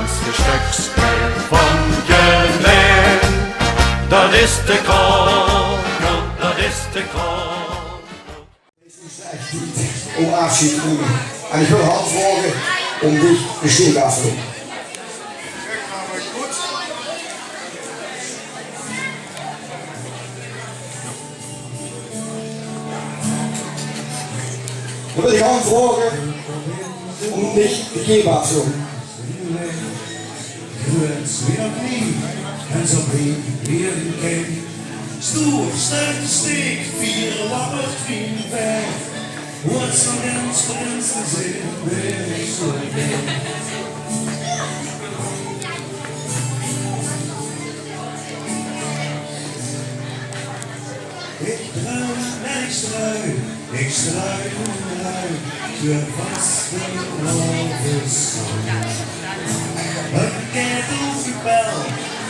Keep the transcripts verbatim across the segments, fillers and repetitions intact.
Stökske van Jelein, dat is de kakel, dat is de kakel. Dit is ech tied óm aafsjeid te numme. En ich wil Hans vraoge óm dich de steek aaf te doon. Dan wil ich Hans vraoge óm dich de keep aaf te doon. Groeët wie nog nie, en zo breed wie ein kink. Stoer steit de steek, veer lappert wie ein vèk. Woort van Jens, van Jens te zeen, weer ich zo dink. Ich druim en ich struik, ich struik en struik, veur vasteloaves. Ein kaetelkapel,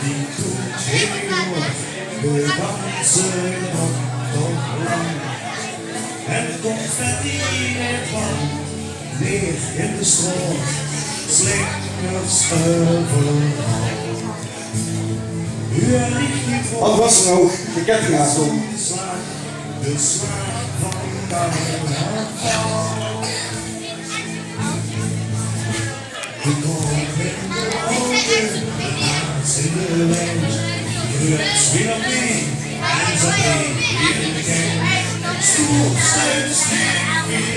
die doet hiel good, de danse nog toch lang. En confetti, det valt neer in de straot, slingers euveral. Wat waas nog? De ketting aan stond.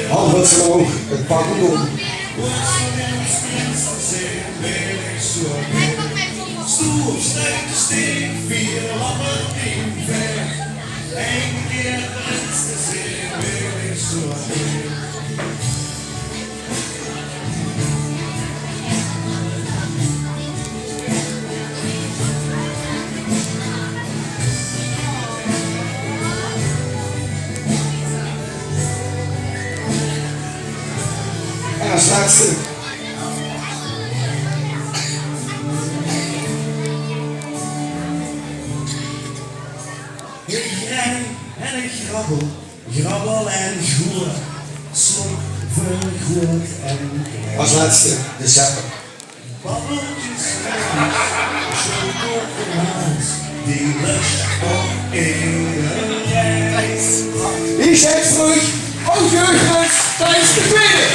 Wat waas nog? Het pak doen. Stoer steit de steek, veer lappert wie ein vèk. Ein kier prins te zeen, wil ich zo dink. En es lètste. Ich rij en ich grabbel, grabbel en groer, slok veur groeët en klein. Es lètste, de sepper. Babbeltjes, sjokolade, die lust op ederein. Wie zègk ich? Aod jeugdprins Thijs de Tweede.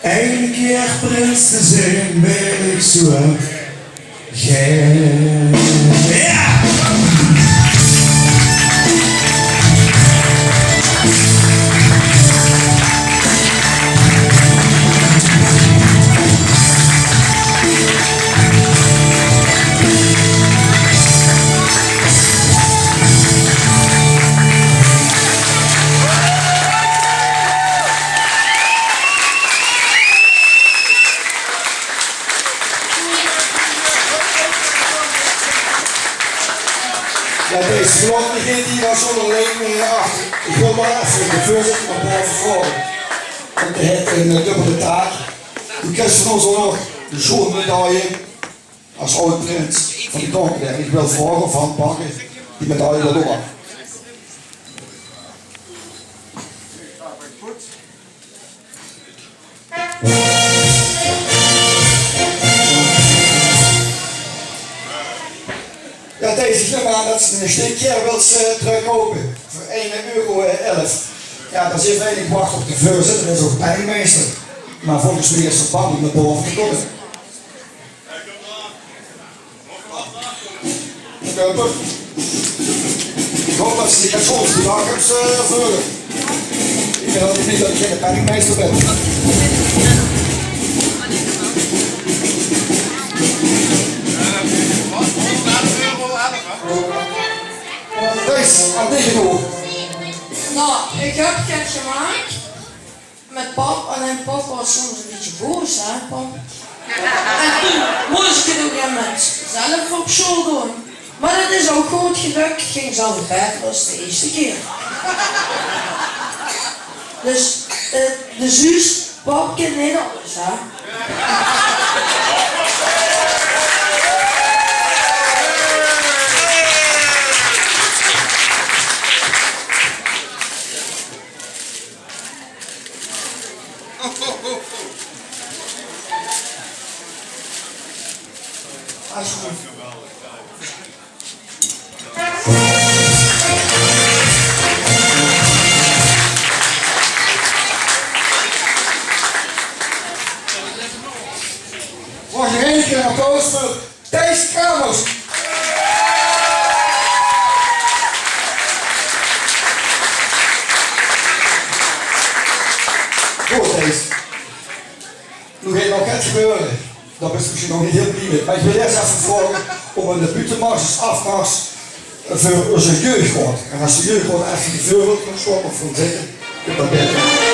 Ein kier prins te zeen, wil ich zo gaer. Jao! Jao, deze vlot die geit hie dan zo allein, eh, achter. Ich wil mer effe de veurzitter van Paul vraoge. Want dae haet ein, eh, dubbele taak. Doe kriegs van ós ouch nog de sjoon medaille es aod-prins van de Kanker. Ich wil vraoge of Han Bakker die medaille wilt ophange. Jao, Thijs, ich num aan det se ein steekje wils, eh, trökkoupe veur ein euro, eh, elf. Jao, det is effe eigelik wachte op de veurzitter, det is ouch penningmeister. Mer volges mich is 'r bang óm nao bove te kómme. Kumper. Ich haop det se dich get sjoons gedaon höbs, eh, veur. Terwijl ik niet dat ik geen penningmeester ben. Thijs, aan tegen door. Nou, ik heb het gemaakt met pap, alleen pap was soms een beetje boos, hè, pap? En toen moest ik het ook weer met zelf op school doen. Maar dat is ook goed gelukt, ging zelf beter als de eerste keer. Dus, eh, de zuus, pap kent niet alles, hè? Alsjeblieft. Mag je een keer een applaus voor Thijs Kramers? Goed, Thijs. Noe geit nog get gebeure. Dao bis se mesjiens nog neet hiel blie mèt. Mer ich wil eers effe vraoge óm ein buuttemars, aafmars veur ózze jeugdraod. En es de jeugdraod effe veur wilt gaon staon of gaon zitte, kump det baeter.